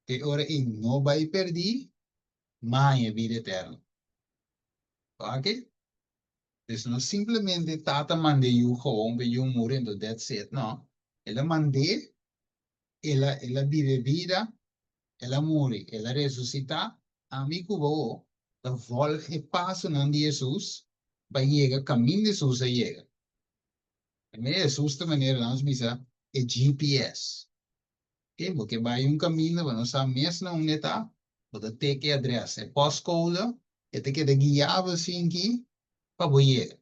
e ora ei no bai pèrdí, ma haña bida eterno. Oke? Dus no simplemente Tata mand'é Yu gewoon pa e Yu muri anto that's it, no. El a mand'é El a el a biba e bida, el a muri, el a resusitá. Ami ku bo ta vòlg e pasonan di Hesus pa yega kaminda Hesus a yega. Manera Hesus ta manera nos bisa e GPS. Oke, bo ke bai un kaminda bo no sa mes na unda e ta, bo ta teke e adrès, e postcode, e ta keda guia bo asinki pa bo yega.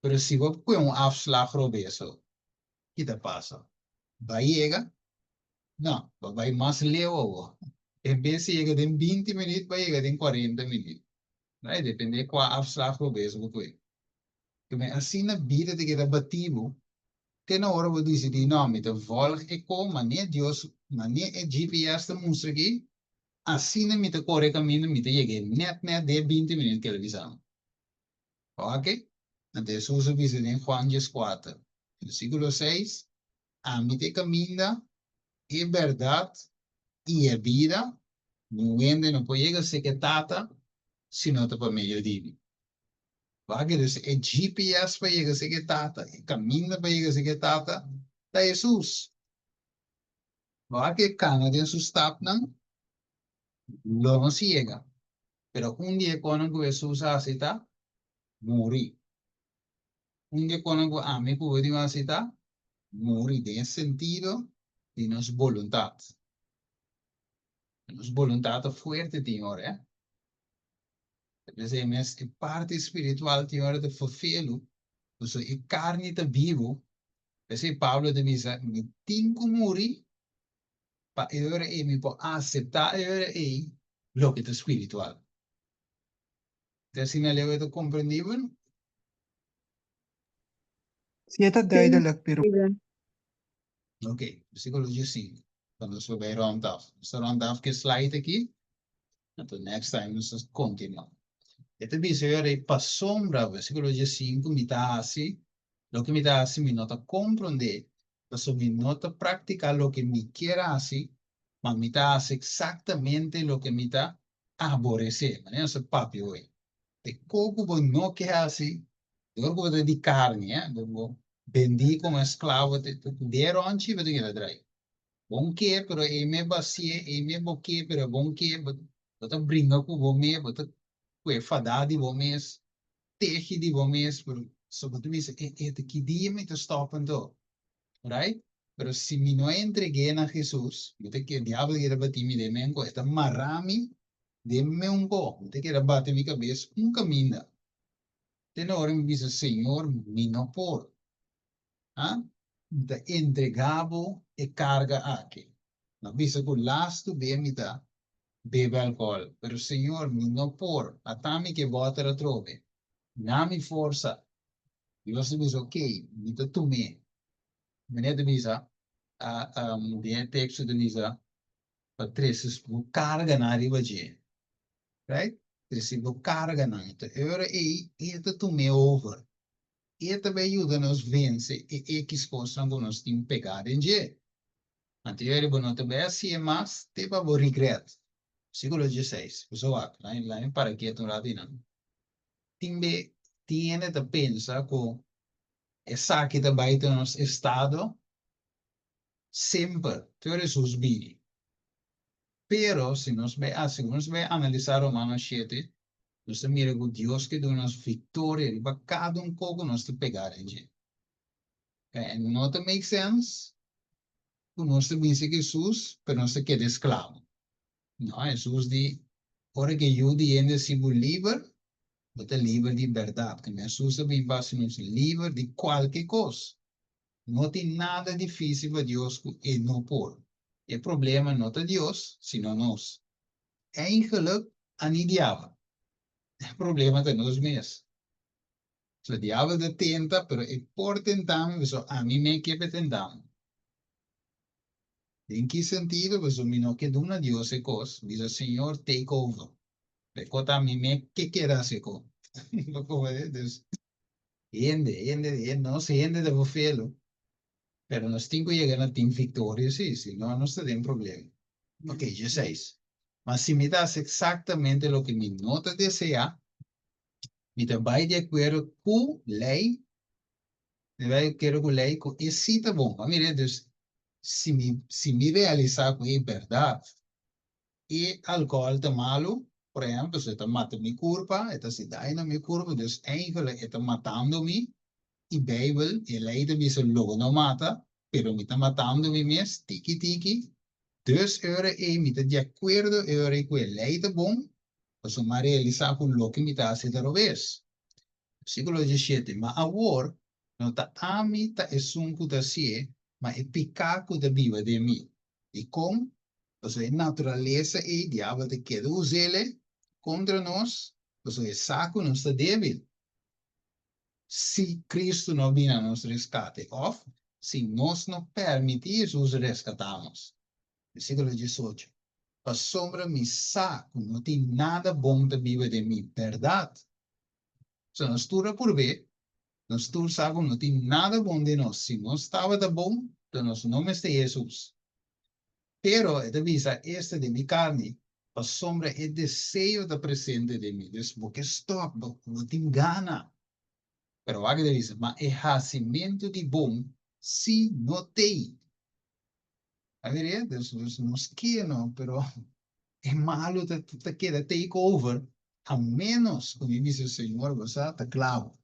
Pero si bo pue un afslag robeso, Ki ta pasa? Ba yega? No, ba bai mas leu awor. En bes di yega den binti minuut, ba yega den kuarenta minuut. Right? Depende kua afslag bo bes bo koe. Keme asina bida ta keda bati bo te na ora bo disidí, no, mi ta vòlg e ko manera Dios, manera e GPS ta mustra aki, asina mi ta kore e kaminda, mi ta yega nèt nèt den e binti minuut ku el a bisa mi. Oke, anto Hesus a bisa den Juan dieskuater, versíkulo seis, Ami ta e kaminda, e bèrdat i e bida, niun hende no por yega serka e Tata si no ta pa medio di mi. Wak, dus e GPS pa yega serka e Tata, e kaminda pa yega serka e Tata, ta Hesus. Wak, e kana den su stapnan, lo nos yega. Pero un di e konan ku Hesus a hasi ta muri. Un di e konan ku ami ku bo diba hasi ta muri den e sentido di nos boluntat. Nos boluntat ta fuerte tin ora, eh. P'esei mes e parti spiritual tin ora ta ferfelu, pasobra e karni ta bibu. P'esei Pablo ta bisa, Mi tin ku muri pa e ora ei mi por aseptá e ora ei loke ta spiritual. Ta asina leu e ta komprendibel? Si e ta duidelijk, pero. Ok, versíkulo diesinku. Pa nos por bai rond af. Nos ta rond af ku e slide aki, anto next time nos ta kontinuá. E ta bisa e ora ei, pasobra, versíkulo diesinku, mi ta hasi loke mi ta hasi mi no ta komprondé, Pasobra mi no ta praktiká loke mi kier hasi, ma mi ta hasi eksaktamente loke mi ta aboresé. Manera nos a papia hoy. Te ko ku bo no ke hasi, dor ku bo ta di karni, eh, dor ku bo bendí komo esklavo, te de ronchi bo ta keda drai. Bon ke, pero ei me basié, ei me bo ke, pero e bon ke, bo bo ta bringa ku bo mes, bo ta kue fadá di bo mes, tehi di bo mes, pero so bo ta bisa, e, e, ta ki dia mi ta stop anto? Right? Pero si mi no a entreg'é na Hesus, mi ta ke, diabel keda bati mi den men ku e ta mara mi. Den meun ko, mi ta keda bati mi kabes un kaminda. Te na ora mi bisa, Señor, mi no por. Ha? Mi ta entregá bo e karga aki. Mi a bisa ku lastu be mi ta bebe alkohòl, pero Señor, mi no por. Ata mi ke bòter atrobe. Na mi forsa. Dios ta bisa, Okey, mi ta tum'é. Meneer ta bisa, den e teksto ta bisa, pa trese bo karganan riba dje. Right? Trese bo karganan. Enton e ora ei e ta tum'é over. E ta bai yuda nos vense e ekis kosnan ku nos tin pegá den dje. Anto e ora bo no ta bai hasié mas te pa bo regret. Versíkulo dieseis. Bo sa wak, laga mi para ketu un ratu einan. Tin be tin hende ta pensa ku esaki ta bai ta nos estado semper te ora Hesus bini. Pero si nos bai a segun nos bai analisá Romanos shete, nos ta mira ku Dios ke duna nos viktoria riba kada un kos ku nos ta pegá den dje. E no ta make sense ku nos ta binse ku Hesus, pero nos ta keda esklabo. No, Hesus di, ora ku e Yu di hende hasi bo liber, bo ta liber di bèrdat. Kende Hesus a bin pa hasi nos liber di kualke kos. No tin nada difícil pa Dios cu e no por. E problema no ta Dios, sino nos. Eigenlijk a ni diabel. E problema ta nos mes. So diabel ta tenta, pero e por tenta mi pasobra ami me ke p'e tenta mi. Den ki sentido? Pasobra mi no ke duna Dios e cos, bisa Señor take over. P'e cos ta ami me ke keda haci e cos. Bo comprende? Dus Hende, hende, hende, nos hende ta bofelo, pero nos tin ku yega na tin viktoria sí, si no nos ta den problema. Ok, dieseis. Ma si mi ta hasi eksaktamente loke mi no ta deseá, mi ta bai di akuerdo ku lei, mi bai di akuerdo ku lei ku e sí ta bon. Bo a mira, dus si mi, si mi realisá ku e bèrdat, E alcohol ta malu, por ehempel, so e ta mata mi curpa, e ta haci daño na mi curpa, dus eigenlijk e ta matando mi, y Bijbel, e ley ta bisa lo bo no mata, pero mi ta matando mi mes tiki tiki, dus e ora ey mi ta di acuerdo e ora ey cu e ley ta bon, pasobra mi a realisa cu loke mi ta haci ta robes. Versiculo diesisiete, Ma awor, no ta ami ta esun cu ta hacié, ma e pica cu ta biba den mi. Dikon? Pasobra e naturalesa ei diabel ta keda us'el kontra nos, pasobra e sa ku nos ta débil. Si Kristu no bini na nos reskate òf si nos no pèrmití Hesus reskatá nos. Versíkulo diesocho, Pasobra mi sa ku no tin nada bon ta biba den mi. Bèrdat! So nos tur a purb'é, nos tur sa ku no tin nada bon den nos. Si nos tabata bon, to nos no mester Hesus. Pero e ta bisa, Esta den mi karni, pasobra e deseo ta presente den mi. Dus bo ke stòp, bo tin gana. Pero wak e ta bisa, Ma e hasimentu di bon sí no t'ei. A mira, dus nos ke no, pero e malu ta ta keda take over a menos ku mi bisa Señor bo sa ta klabo,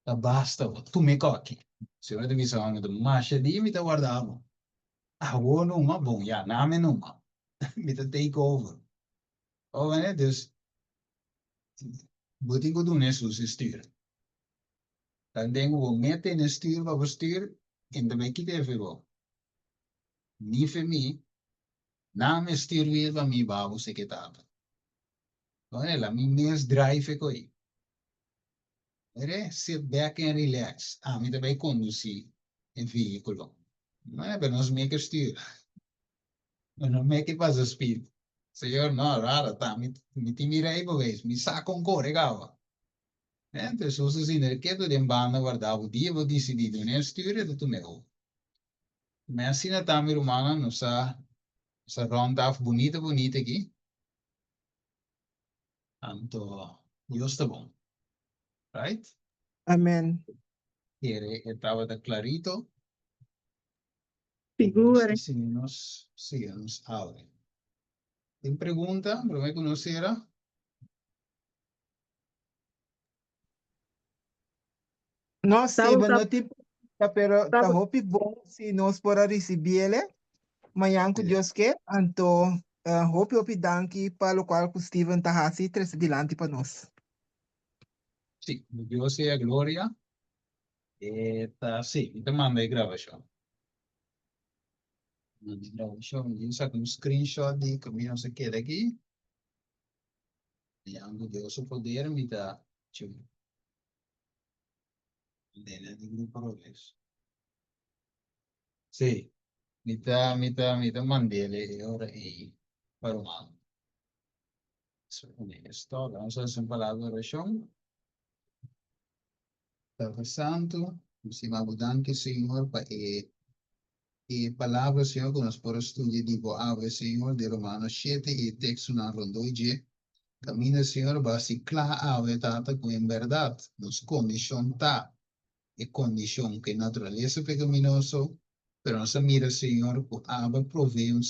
ta basta bo, tuma e koki. Señor ta bisa mi ta masha dia mi ta warda bo, awor numa, bon ya name numa, mi ta take over. Bo wende? Dus bo tin ku duna Hesus e stuur. Tanten ku bo mete na e stuur pa bo stuur, e ta bai kita efe bo. Ni fe mi, Nan me stuur pa mi babo seke tata. Bueno, la mi mes drive e koi. Mire, sit back and relax. Ami ta bai conduci e vehiculo. Bueno, pero nos me ke stuur. No me ke pasa speed. Señor, no, rara, ta, mi, mi tin mi rijbewijs, mi sa con core caba. Entonces, sus asina, keto den banda guarda bo dia bo decidi duna e stuur, e ta tuma e over. Mi asina ta mi rumannan, nos a nos a rond af bunita bunita aki. Anto Dios ta bon. Right? Amen. Kere e tabata clarito. Sigur. Si nos si nos abre. Tin pregunta prome ku nos sera? No, Steven, no tin pregunta, pero ta hopi bon si nos por a ricibiele mañan cu Dios ke, anto. Hopi hopi danki pa lokual ku Steven ta hasi trese dilanti pa nos. Sí, Dios sea gloria. E ta, sí, mi ta manda e grabashon. Manda e grabashon. Mi saka un screenshot di ku mi no se keda aki. Mediante Dios su poder mi ta chu. Den di grupo robes. Sí, mi ta mand'é e ora ei pa ruman. Stop, ban hasi un palabra di orashon. Tata Santu, stima bo danki, Señor, pa e palabra, Señor, ku nos por studia di bo awe, Señor, di Romano 7 i tekstonan rondó dje. Kaminda, Señor, b'a hasi kla awe, Tata, ku en berdat nos kondishon ta e kondishon ku naturalesa pekaminoso, pero nos a mira, Señor, ku abo a proveé un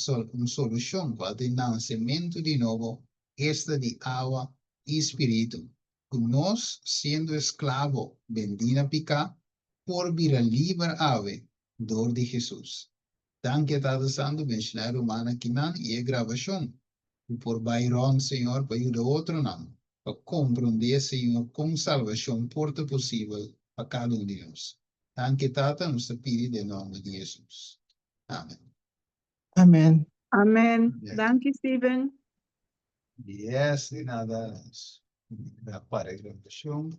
solushon, kual ta nasementu di nobo, esta di awa i spiritu. Ku nos, siendo esklabo, bendí na piká, por bira liber awe, dor di Hesus. Danki, Tata Santu, bendishoná ruman akinan i e grabashon. I por bai rònt, Señor, pa yuda otronan, pa komprondé, Señor, kon salbashon por ta posibel pa kada un di nos. Danki, Tata, nos ta pidi den nòmber di Hesus. Amèn. Amèn. Amèn. Yes. Danki, Steven. Yes, di nada. Para e grabashon.